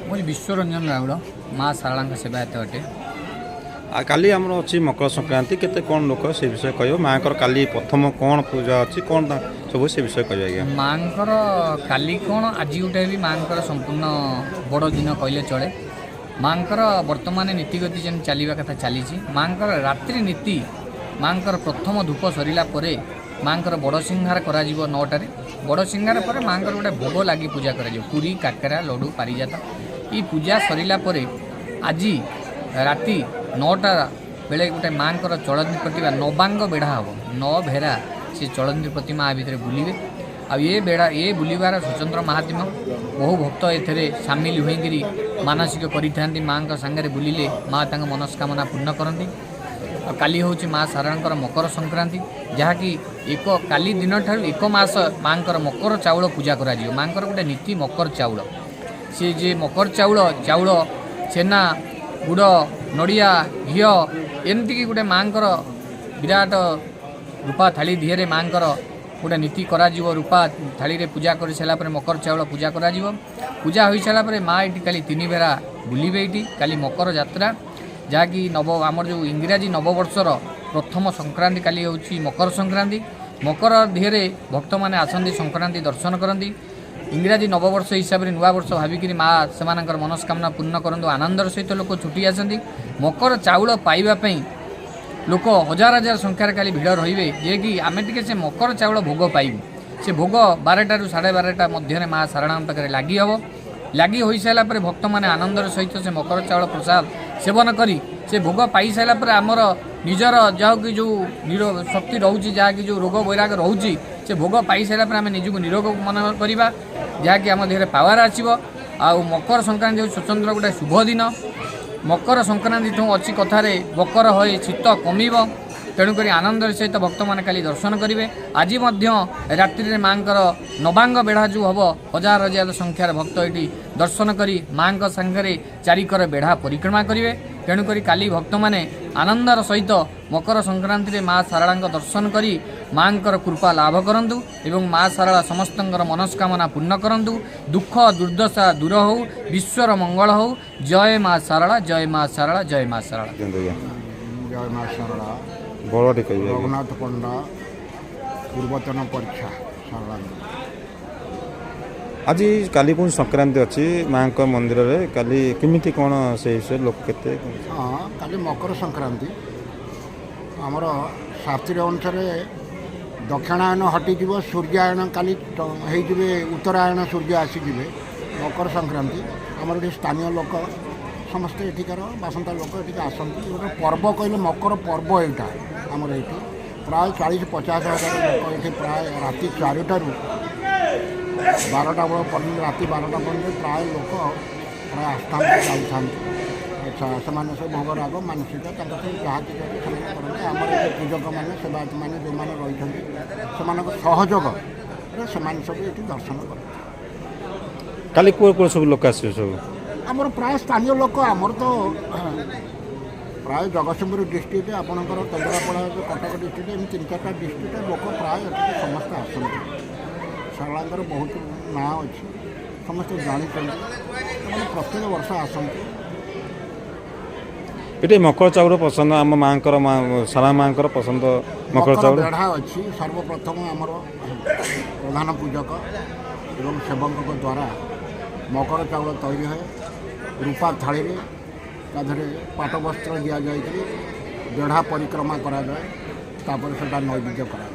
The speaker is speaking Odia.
ମୁଁ ବିଶ୍ୱରଞ୍ଜନ ରାଉଳ, ମା ଶାରଳାଙ୍କ ସେବାୟତ ଅଟେ। ଆଉ କାଲି ଆମର ଅଛି ମକର ସଂକ୍ରାନ୍ତି, କେତେ କ'ଣ ଲୋକ ସେ ବିଷୟରେ କହିବ। ମାଆଙ୍କର କାଲି ପ୍ରଥମ କ'ଣ ପୂଜା ଅଛି, କ'ଣ ସବୁ ସେ ବିଷୟରେ କହିବେ ଆଜ୍ଞା। ମାଆଙ୍କର କାଲି କ'ଣ ଆଜି ଗୋଟେ ବି ମାଆଙ୍କର ସମ୍ପୂର୍ଣ୍ଣ ବଡ଼ ଦିନ କହିଲେ ଚଳେ। ମାଆଙ୍କର ବର୍ତ୍ତମାନ ନୀତିଗତି ଯେମିତି ଚାଲିବା କଥା ଚାଲିଛି। ମାଆଙ୍କର ରାତ୍ରି ନୀତି, ମାଆଙ୍କର ପ୍ରଥମ ଧୂପ ସରିଲା ପରେ ମାଆଙ୍କର ବଡ଼ ସିଂହାର କରାଯିବ 9ଟାରେ। ବଡ଼ ସିଂହାର ପରେ ମାଆଙ୍କର ଗୋଟେ ଭୋଗ ଲାଗି ପୂଜା କରାଯିବ, ପୁରୀ, କାକରା, ଲଡ଼ୁ, ପାରିଜାତ। ଏଇ ପୂଜା ସରିଲା ପରେ ଆଜି ରାତି 9ଟା ବେଳେ ଗୋଟେ ମାଆଙ୍କର ଚଳନ୍ତି ପ୍ରତିମା ନବାଙ୍ଗ ବେଢ଼ା ହେବ। 9 ଭେରା ସେ ଚଳନ୍ତି ପ୍ରତିମା ଆ ଭିତରେ ବୁଲିବେ। ଆଉ ଏ ବେଢ଼ା ଏ ବୁଲିବାର ସ୍ୱତନ୍ତ୍ର ମାହାତ୍ମ୍ୟ, ବହୁ ଭକ୍ତ ଏଥିରେ ସାମିଲ ହୋଇକିରି ମାନସିକ କରିଥାନ୍ତି। ମାଆଙ୍କ ସାଙ୍ଗରେ ବୁଲିଲେ ମା ତାଙ୍କ ମନସ୍କାମନା ପୂର୍ଣ୍ଣ କରନ୍ତି। ଆଉ କାଲି ହେଉଛି ମା ଶାରଳାଙ୍କର ମକର ସଂକ୍ରାନ୍ତି, ଯାହାକି ଏକ କାଲି ଦିନଠାରୁ 1 ମାସ ମାଆଙ୍କର ମକର ଚାଉଳ ପୂଜା କରାଯିବ। ମାଆଙ୍କର ଗୋଟେ ନୀତି ମକର ଚାଉଳ, ସେ ଯେ ମକର ଚାଉଳ, ଚାଉଳ, ଛେନା, ଗୁଡ଼, ନଡ଼ିଆ, ଘିଅ, ଏମିତିକି ଗୋଟେ ମାଆଙ୍କର ବିରାଟ ରୂପା ଥାଳି ଦିହରେ ମାଆଙ୍କର ଗୋଟେ ନୀତି କରାଯିବ। ରୂପା ଥାଳିରେ ପୂଜା କରିସାରିଲା ପରେ ମକର ଚାଉଳ ପୂଜା କରାଯିବ। ପୂଜା ହୋଇସାରିଲା ପରେ ମା ଏଇଠି କାଲି 3 ବେଳା ବୁଲିବେ। ଏଇଠି କାଲି ମକର ଯାତ୍ରା, ଯାହାକି ଆମର ଯେଉଁ ଇଂରାଜୀ ନବବର୍ଷର ପ୍ରଥମ ସଂକ୍ରାନ୍ତି କାଲି ହେଉଛି ମକର ସଂକ୍ରାନ୍ତି। ମକର ଦିହରେ ଭକ୍ତମାନେ ଆସନ୍ତି, ସଂକ୍ରାନ୍ତି ଦର୍ଶନ କରନ୍ତି। ଇଂରାଜୀ ନବବର୍ଷ ହିସାବରେ ନୂଆବର୍ଷ ଭାବିକିରି ମା ସେମାନଙ୍କର ମନସ୍କାମନା ପୂର୍ଣ୍ଣ କରନ୍ତୁ। ଆନନ୍ଦର ସହିତ ଲୋକ ଛୁଟି ଆସନ୍ତି। ମକର ଚାଉଳ ପାଇବା ପାଇଁ ଲୋକ ହଜାର ହଜାର ସଂଖ୍ୟାରେ କାଲି ଭିଡ଼ ରହିବେ, ଯିଏକି ଆମେ ଟିକେ ସେ ମକର ଚାଉଳ ଭୋଗ ପାଇବୁ। ସେ ଭୋଗ 12ଟାରୁ 12:30 ମଧ୍ୟରେ ମା ଶାରଳାଙ୍କ ପାଖରେ ଲାଗି ହେବ। ଲାଗି ହୋଇସାରିଲା ପରେ ଭକ୍ତମାନେ ଆନନ୍ଦର ସହିତ ସେ ମକର ଚାଉଳ ପ୍ରସାଦ ସେବନ କରି ସେ ଭୋଗ ପାଇସାରିଲା ପରେ ଆମର ନିଜର ଯାହାକି ଯେଉଁ ଶକ୍ତି ରହୁଛି, ଯାହାକି ଯେଉଁ ରୋଗ ବୈରାଗ ରହୁଛି, ସେ ଭୋଗ ପାଇସାରିଲା ପରେ ଆମେ ନିଜକୁ ନିରୋଗ ମନେ କରିବା, ଯାହାକି ଆମ ଦେହରେ ପାୱାର ଆସିବ। ଆଉ ମକର ସଂକ୍ରାନ୍ତି ହେଉଛି ସ୍ୱତନ୍ତ୍ର ଗୋଟେ ଶୁଭ ଦିନ। ମକର ସଂକ୍ରାନ୍ତିଠୁ ଅଛି କଥାରେ ମକର ହୋଇ ଶୀତ କମିବ। ତେଣୁକରି ଆନନ୍ଦର ସହିତ ଭକ୍ତମାନେ କାଲି ଦର୍ଶନ କରିବେ। ଆଜି ମଧ୍ୟ ରାତ୍ରିରେ ମାଆଙ୍କର ନବାଙ୍ଗ ବେଢ଼ା ଯେଉଁ ହେବ, ହଜାର ହଜାର ସଂଖ୍ୟାରେ ଭକ୍ତ ଏଠି ଦର୍ଶନ କରି ମାଆଙ୍କ ସାଙ୍ଗରେ ଚାରିକର ବେଢ଼ା ପରିକ୍ରମା କରିବେ। ତେଣୁକରି କାଲି ଭକ୍ତମାନେ ଆନନ୍ଦର ସହିତ ମକର ସଂକ୍ରାନ୍ତିରେ ମା ଶାରଳାଙ୍କ ଦର୍ଶନ କରି ମାଆଙ୍କର କୃପା ଲାଭ କରନ୍ତୁ ଏବଂ ମା ଶାରଳା ସମସ୍ତଙ୍କର ମନସ୍କାମନା ପୂର୍ଣ୍ଣ କରନ୍ତୁ। ଦୁଃଖ ଦୁର୍ଦ୍ଦଶା ଦୂର ହେଉ, ବିଶ୍ୱର ମଙ୍ଗଳ ହେଉ। ଜୟ ମା ଶାରଳା, ଜୟ ମା ଶାରଳା, ଜୟ ମା ଶାରଳା। ଦିଅନ୍ତୁ ଆଜ୍ଞା। ଜୟ ମା ଶାରଳା। ବଡ଼ ଟିକେ କହିବେ ଆଜ୍ଞା। ରଘୁନାଥ ପଣ୍ଡା, ପୂର୍ବତନ ପରୀକ୍ଷା ଶାରଳାଙ୍କ। ଆଜି କାଲି ପୁଣି ସଂକ୍ରାନ୍ତି ଅଛି ମାଆଙ୍କ ମନ୍ଦିରରେ, କାଲି କେମିତି କ'ଣ ସେଇ ବିଷୟରେ ଲୋକ କେତେ? ହଁ, କାଲି ମକର ସଂକ୍ରାନ୍ତି। ଆମର ଶାସ୍ତ୍ରୀୟ ଅନୁସାରେ ଦକ୍ଷିଣାୟନ ହଟିଯିବ, ସୂର୍ଯ୍ୟାୟନ କାଲି ହେଇଯିବେ, ଉତ୍ତରାୟଣ ସୂର୍ଯ୍ୟ ଆସିଯିବେ। ମକର ସଂକ୍ରାନ୍ତି ଆମର ଏଠି ସ୍ଥାନୀୟ ଲୋକ ସମସ୍ତେ, ଏଠିକାର ବାସନ୍ତା ଲୋକ ଏଠିକି ଆସନ୍ତି। ଗୋଟେ ପର୍ବ କହିଲେ ମକର ପର୍ବ ଏଇଟା। ଆମର ଏଇଠି ପ୍ରାୟ 40-50 ହଜାର ଲୋକ ଏଠି ପ୍ରାୟ ରାତି 4ଟାରୁ 12ଟା ବେଳ ପର୍ଯ୍ୟନ୍ତ, ରାତି 12ଟା ପର୍ଯ୍ୟନ୍ତ ପ୍ରାୟ ଲୋକ ପ୍ରାୟ ଆସିଥାନ୍ତି, ଯାଉଥାନ୍ତି। ଆଚ୍ଛା, ସେମାନେ ସବୁ ଭୋଗରାଗ ମାନସିକ ତାଙ୍କ ସବୁ ଯାହା କିଛି ଅଛି ସେମାନେ କରନ୍ତି। ଆମର ଏଠି ପୂଜକମାନେ, ସେବାୟତମାନେ ଯେଉଁମାନେ ରହିଛନ୍ତି, ସେମାନଙ୍କ ସହଯୋଗରେ ସେମାନେ ସବୁ ଏଠି ଦର୍ଶନ କରନ୍ତି। କାଲି କୁଆଡ଼େ କୁଆଡ଼େ ସବୁ ଲୋକ ଆସିବେ ସବୁ? ଆମର ପ୍ରାୟ ସ୍ଥାନୀୟ ଲୋକ, ଆମର ତ ପ୍ରାୟ ଜଗତସିଂହପୁର ଡିଷ୍ଟ୍ରିକ୍ଟ, ଆପଣଙ୍କର କେନ୍ଦ୍ରାପଡ଼ା, କଟକ ଡିଷ୍ଟ୍ରିକ୍ଟ, ଏମିତି 3-4ଟା ଡିଷ୍ଟ୍ରିକ୍ଟ ଲୋକ ପ୍ରାୟ ଏଠିକି ସମସ୍ତେ ଆସନ୍ତି। ଶାରଳାଙ୍କର ବହୁତ ନାଁ ଅଛି, ସମସ୍ତେ ଜାଣିଛନ୍ତି, ସେମାନେ ପ୍ରତ୍ୟେକ ବର୍ଷ ଆସନ୍ତି। ଏଠି ମକର ଚାଉଳ ପସନ୍ଦ ଆମ ମାଆଙ୍କର, ମା ଶାରଳା ମାଆଙ୍କର ପସନ୍ଦ ମକର ମକର ଚାଉଳ ବେଢ଼ା ଅଛି। ସର୍ବପ୍ରଥମ ଆମର ପ୍ରଧାନ ପୂଜକ ଏବଂ ସେବକଙ୍କ ଦ୍ୱାରା ମକର ଚାଉଳ ତୈରି ହୁଏ। ରୂପା ଥାଳିରେ ତା ଦେହରେ ପାଟ ବସ୍ତ୍ର ଦିଆଯାଇକରି ବେଢ଼ା ପରିକ୍ରମା କରାଯାଏ, ତାପରେ ସେଟା ନୈବେଦ୍ୟ କରାଯାଏ।